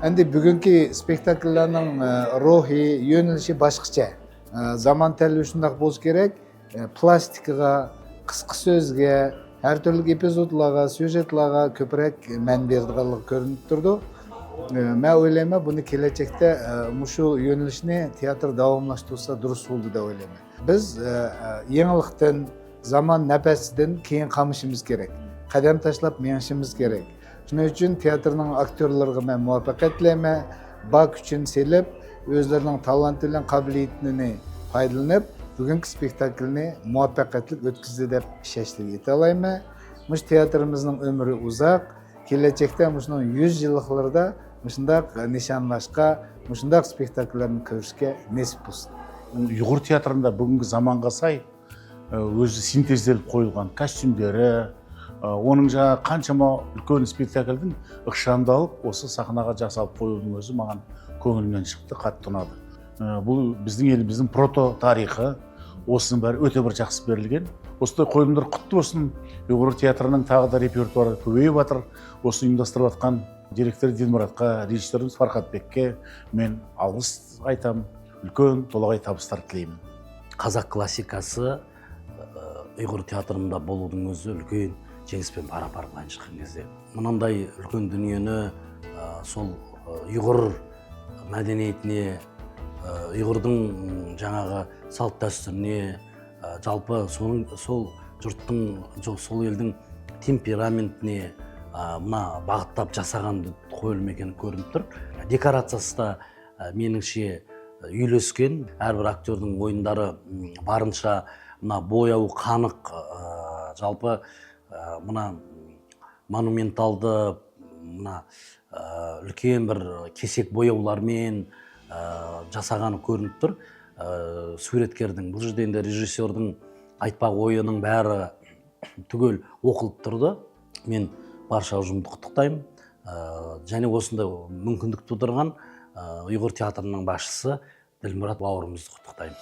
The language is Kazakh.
Endi bugungi spektakllarning ruhi, yo'nalishi boshqacha. Zamon talabi shundoq bo'lsa kerak. Plastikaga, qisqa so'zga, har turli epizodlarga, syujetlarga ko'proq man beradiganligi ko'rinib turdi. Men o'ylayman, buni kelajakda shu yo'nalishni teatr davomlashtirsa durust bo'ldi deb o'ylayman. Biz yangilikdan, zamon nafasidan keyin qolmishimiz kerak. Qadam tashlab mengishimiz kerak. Shuning uchun teatrning aktyorlariga men muvaffaqiyat tilayman. Bor kuchini selib, o'zlarining talanti bilan qobiliyatini foydalanib, bugungi spektaklni muvaffaqiyatli o'tkazdi deb ishonchli ayta olaman. Mush teatrimizning umri uzoq, kelajakda mushuning 100 yilliklarida mushundaq nishonlashga, mushundaq spektakllarni ko'rishga nasib bo'lsin. Ұйғыр театрында бүгінгі заманға сай өзі синтезделіп қойылған костюмдері, оның жаңағы қаншама үлкен спектакльдің ықшамдалып осы сахнаға жасалып қоюдың өзі маған көңілімнен шықты, қатты ұнады. Бұл біздің еліміздің прото тарихы, осының бәрі өте бір жақсы берілген. Осындай қойылымдар құтты болсын. Ұйғыр театрының тағы да репертуары көбейіп жатыр. Осыны ұйымдастырып жатқан директор Дилмұратқа, режиссеріміз Фархатбекке мен алғыс айтамын, үлкен толағай табыстар тілеймін. Қазақ классикасы ұйғыр театрында болудың өзі үлкен жеңіспен пара пар, былайынша шыққан кезде. Мынандай үлкен дүниені сол ұйғыр мәдениетіне, ұйғырдың жаңағы салт дәстүріне, жалпы соның сол жұрттың, жоқ, сол елдің темпераментіне мына бағыттап жасаған қойылым екені көрініп тұр. Декорациясы да меніңше үйлескен. Әрбір актердің ойындары барынша мына бояуы қанық, жалпы мына монументалды, мына үлкен бір кесек бояулармен жасағаны көрініп тұр. Суреткердің бұл жерде енді режиссердің айтпақ ойының бәрі түгел оқылып тұрды. Мен барша ұжымды құттықтаймын. Және осындай мүмкіндік тудырған ұйғыр театрының басшысы Ділмұрат бауырымызды құттықтаймын.